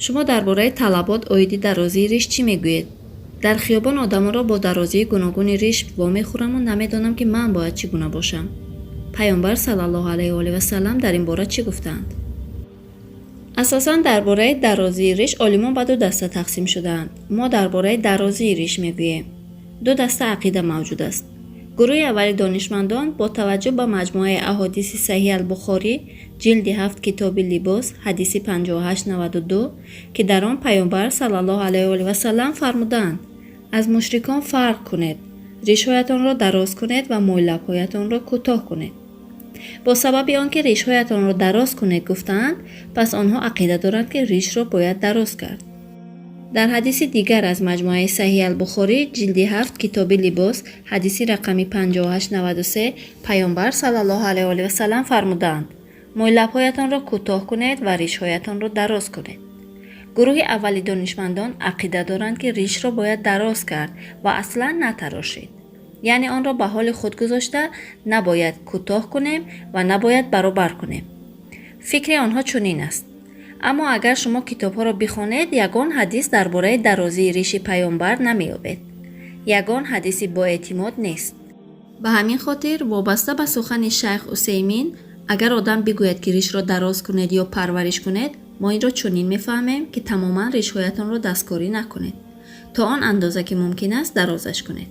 Шумо дар бораи талабот оиди дарозии риш чӣ мегӯед? Дар хиёбон одамонро бо дарозии гуногуни риш вомехӯраму намедонам, ки ман бояд чӣ гуна бошам. Пайғамбар саллаллоҳу алайҳи ва олиҳи васаллам дар ин бора чӣ гуфтаанд? Асосан дар бораи дарозии риш олимон ба ду даста тақсим шудаанд. Мо дар бораи дарозии риш мегӯем. Ду даста ақида мавҷуд аст. Гурӯҳи аввали донишмандон бо таваҷҷӯҳ ба маҷмӯаи аҳодиси Саҳиҳ ал-Бухорӣ, ҷилди 7, китоби либос, ҳадиси 5892, ки дар он Пайғамбар саллаллоҳу алайҳи ва олиҳи васаллам фармудаанд: «Аз мушрикон фарқ кунед, ришҳоятонро дароз кунед ва мӯйлабҳоятонро кӯтоҳ кунед». Бо сабаби он ки ришҳоятонро дароз кунед гуфтаанд, пас онҳо ақида доранд, ки ришро бояд дароз кард. Дар ҳадиси дигар аз маҷмӯаи Саҳиҳ ал-Бухорӣ, ҷилди 7, китоби либос, ҳадиси рақами 5893, Пайғамбар саллаллоҳу алайҳи ва олиҳи васаллам фармудаанд: «Мӯйлабҳоятонро кӯтоҳ кунед ва ришҳоятонро дароз кунед». Гурӯҳи аввали донишмандон ақида доранд, ки ришро бояд дароз кард ва аслан натарошид, яъне онро ба ҳоли худ гузошта, набояд кӯтоҳ кунем ва набояд баробар кунем. Фикри онҳо чунин аст. Аммо агар шумо китобҳоро бихонед, ягон ҳадис дар бораи дарозии риши Пайғамбар намеёбед. Ягон ҳадиси боэътимод нест. Ба ҳамин хотир, вобаста ба сухани шайх Усеймин, агар одам бигӯяд, ки ришро дароз кунед ё парвариш кунед, мо инро чунин мефаҳмем, ки тамоман ришҳоятонро дасткорӣ накунед, то он андоза ки мумкин аст, дарозаш кунед.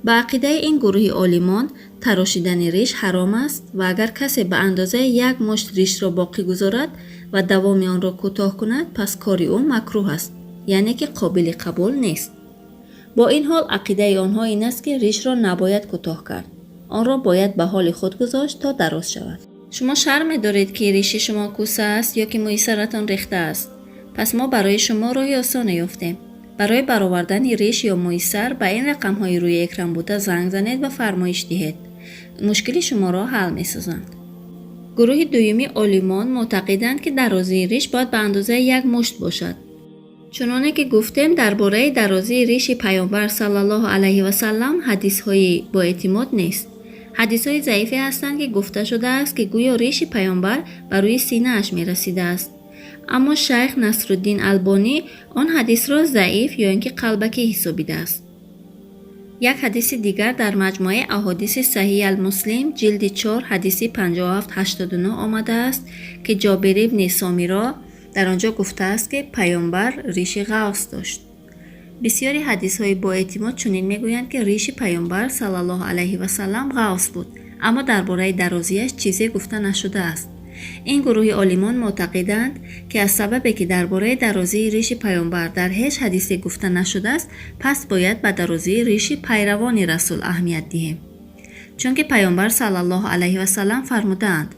Ба ақидаи ин гурӯҳи олимон, тарошидани риш ҳаром аст ва агар касе ба андозаи як мушт ришро боқӣ гузорад ва давоми онро кӯтоҳ кунад, пас кори ӯ макрӯҳ аст, яъне ки қобили қабул нест. Бо ин ҳол, ақидаи онҳо ин аст, ки ришро набояд кӯтоҳ кард, онро бояд ба ҳоли худ гузошт, то дароз шавад. Шумо шарм медоред, ки риши шумо кӯса аст ё ки мӯи саратон рехта аст? Пас мо барои шумо роҳи осоне ёфтем. Барои баровардани риш ё мӯи сар ба ин рақамҳои рӯи экран буда занг занед ва фармоиш диҳед. Мушкили шуморо ҳал месозанд. Гурӯҳи дуюми олимон мӯътақиданд, ки дарозии риш бояд ба андозаи як мушт бошад. Чуноне ки гуфтем, дар бораи дарозии риши Пайғамбар саллаллоҳу алайҳи васаллам ҳадисҳои боэътимод нест. Ҳадисҳои заифе ҳастанд, ки гуфта шудааст, ки гӯё риши Пайғамбар ба рӯи синааш мерасидааст. Аммо шайх Насруддин Албонӣ он ҳадисро заиф ё ин ки қалбакӣ ҳисобидааст. Як ҳадиси дигар дар маҷмӯаи аҳодиси Саҳиҳ ал-Муслим, ҷилди 4, ҳадиси 5789 омадааст, ки Ҷобир ибни Сомиро дар он ҷо гуфтааст, ки Пайғамбар риши ғафс дошт. Бисёри ҳадисҳои боэътимод чунин мегӯянд, ки риши Пайғамбар саллаллоҳу алайҳи васаллам ғафс буд, аммо дар бораи дарозиаш чизе гуфта нашудааст. Ин гурӯҳи олимон мӯътақиданд, ки аз сабабе ки дар бораи дарозии риши Пайғамбар дар ҳеҷ ҳадисе гуфта нашудааст, пас бояд ба дарозии риши пайравони Расул аҳамият диҳем, чунки Пайғамбар саллаллоҳу алайҳи васаллам фармудаанд: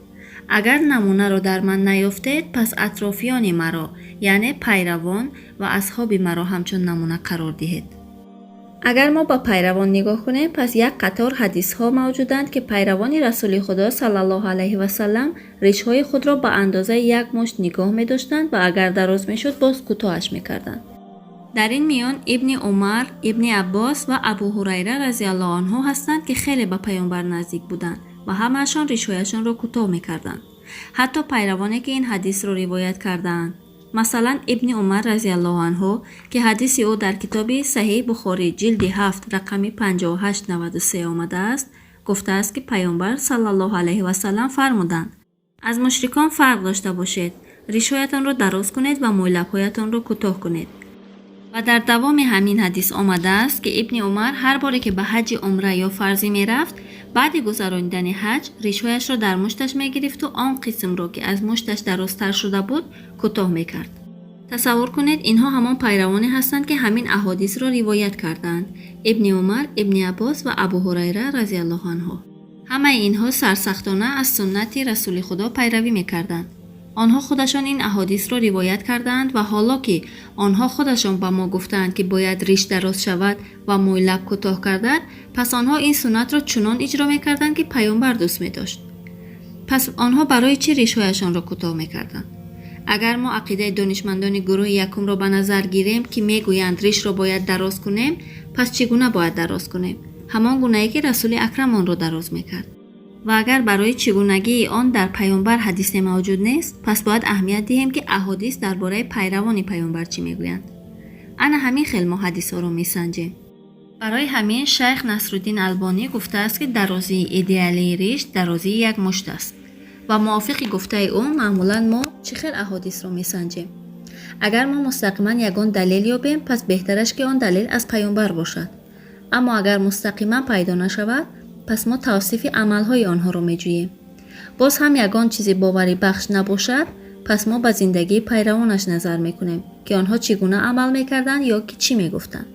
«Агар намунаро дар ман наёфтед, пас атрофиёни маро, яъне пайравон ва асҳоби маро ҳамчун намуна қарор диҳед». Агар мо ба пайравон нигоҳ кунем, пас як қатор ҳадисҳо мавҷуданд, ки пайравони Расули Худо саллаллоҳу алайҳи васаллам ришҳои худро ба андозаи як мушт нигоҳ медоштанд ва агар дароз мешуд, боз кӯтоҳаш мекарданд. Дар ин миён Ибни Умар, Ибни Аббос ва Абу Ҳурайра разиаллоҳу анҳу ҳастанд, ки хеле ба Пайғамбар наздик буданд ва ҳамаашон ришҳояшонро кӯтоҳ мекарданд. Ҳатто пайравоне, ки ин ҳадисро ривоят кардаанд, масалан, Ибни Умар разиаллоҳу анҳу, ки ҳадиси ӯ дар китоби Саҳиҳи Бухорӣ, ҷилди 7, рақами 5893 омадааст, гуфтааст, ки Пайғамбар саллаллоҳу алайҳи васаллам фармуданд: «Аз мушрикон фарқ дошта бошед, ришҳоятонро дароз кунед ва мӯйлабҳоятонро кӯтоҳ кунед». Ва дар давоми ҳамин ҳадис омадааст, ки Ибни Умар ҳар боре ки ба ҳаҷи умра ё фарзӣ мерафт, баъди гузаронидани ҳаҷ ришҳояшро дар мушташ мегирифту он қисмро, ки аз мушташ дарозтар шуда буд, кӯтоҳ мекард. Тасаввур кунед, инҳо ҳамон пайравоне ҳастанд, ки ҳамин аҳодисро ривоят кардаанд: Ибни Умар, Ибни Аббос ва Абу Ҳурайра разиаллоҳу анҳу. Ҳамаи инҳо сарсахтона аз суннати Расули Худо пайравӣ мекарданд. Онҳо худашон ин аҳодисро ривоят кардаанд ва ҳоло ки онҳо худашон ба мо гуфтаанд, ки бояд риш дароз шавад ва мӯйлаб кӯтоҳ гардад, пас онҳо ин суннатро чунон иҷро мекарданд, ки Пайғамбар дӯст медошт. Пас онҳо барои чӣ ришҳояшонро кӯтоҳ мекарданд? Агар мо ақидаи донишмандони гурӯҳи якумро ба назар гирем, ки мегӯянд, ришро бояд дароз кунем, пас чӣ гуна бояд дароз кунем? Ҳамон гунае, ки Расули Акрам онро дароз мекард. Ва агар барои чӣ гунагии он дар паёмбар ҳадисе мавҷуд нест, пас бояд аҳамият диҳем, ки аҳодис дар бораи пайравони паёмбар чӣ мегӯянд. Ана ҳамин хел мо ҳадисҳоро месанҷем. Барои ҳамин шайх Насруддин Албонӣ гуфтааст, ки дарозии идеалии риш дарозии як мушт аст. Ва мувофиқи гуфтаи ӯ, маъмулан мо чӣ хел аҳодисро месанҷем? Агар мо мустақиман ягон далел ёбем, пас беҳтараш, ки он далел аз паёмбар бошад. Аммо агар мустақиман пайдо нашавад, пас мо тавсифи амалҳои онҳоро меҷӯем. Боз ҳам ягон чизи боварибахш набошад, пас мо ба зиндагии пайравонаш назар мекунем, ки онҳо чӣ гуна амал мекарданд ё ки чӣ мегуфтанд.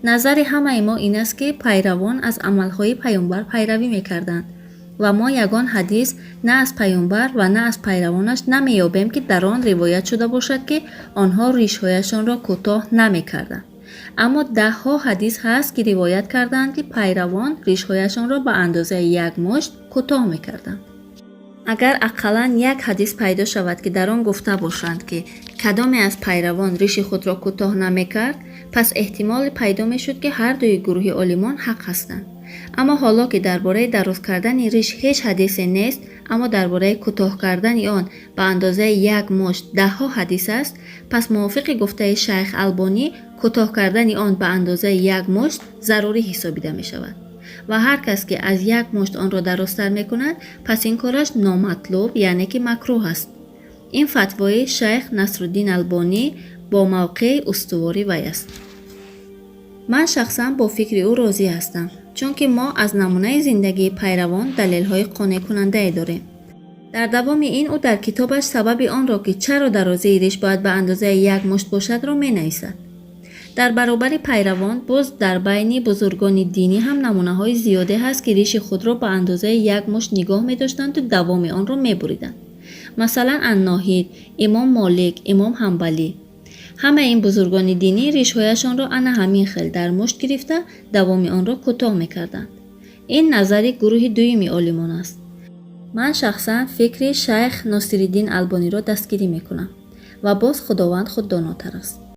Назари ҳамаи мо ин аст, ки пайравон аз амалҳои паёмбар пайравӣ мекарданд ва мо ягон ҳадис на аз паёмбар ва на аз пайравонаш намеёбем, ки дар он ривоят шуда бошад, ки онҳо ришҳояшонро кӯтоҳ намекарданд. Аммо даҳҳо ҳадис ҳаст, ки ривоят кардаанд, ки пайравон ришҳояшонро ба андозаи як мушт кӯтоҳ мекарданд. Агар ақаллан як ҳадис пайдо шавад, ки дар он гуфта бошанд, ки кадоме аз пайравон риши худро кӯтоҳ намекард, пас эҳтимоле пайдо мешуд, ки ҳардуи гурӯҳи олимон ҳақ ҳастанд. Аммо ҳоло ки дар бораи дароз кардани риш ҳеҷ ҳадисе нест, аммо дар бораи кӯтоҳ кардани он ба андозаи як мушт даҳҳо ҳадис аст, пас мувофиқи гуфтаи шайх Албонӣ, кӯтоҳ кардани он ба андозаи як мушт зарурӣ ҳисобида мешавад ва ҳар кас, ки аз як мушт онро дарозтар мекунад, пас ин кораш номатлуб, яъне ки макрӯҳ аст. Ин фатвои шайх Насруддин Албонӣ бо мавқеи устувори вай аст. Ман шахсан бо фикри ӯ розӣ ҳастам, чунки мо аз намунаи зиндагии пайравон далелҳои қонеъкунандае дорем. Дар давоми ин ӯ дар китобаш сабаби онро, ки чаро дарозии риш бояд ба андозаи як мушт бошадро менависад. Дар баробари пайравон боз дар байни бузургони динӣ ҳам намунаҳои зиёде ҳаст, ки риши худро ба андозаи як мушт нигоҳ медоштанду давоми онро мебуриданд. Масалан, Анноҳид, имом Молик, имом Ҳамбалӣ. Ҳамаи ин бузургони динӣ ришҳояшонро ана ҳамин хел дар мушт гирифта, давоми онро кӯтоҳ мекарданд. Ин назари гурӯҳи дуюми олимон аст. Ман шахсан фикри шайх Носириддин Албониро дастгирӣ мекунам ва боз Худованд худ донотар аст.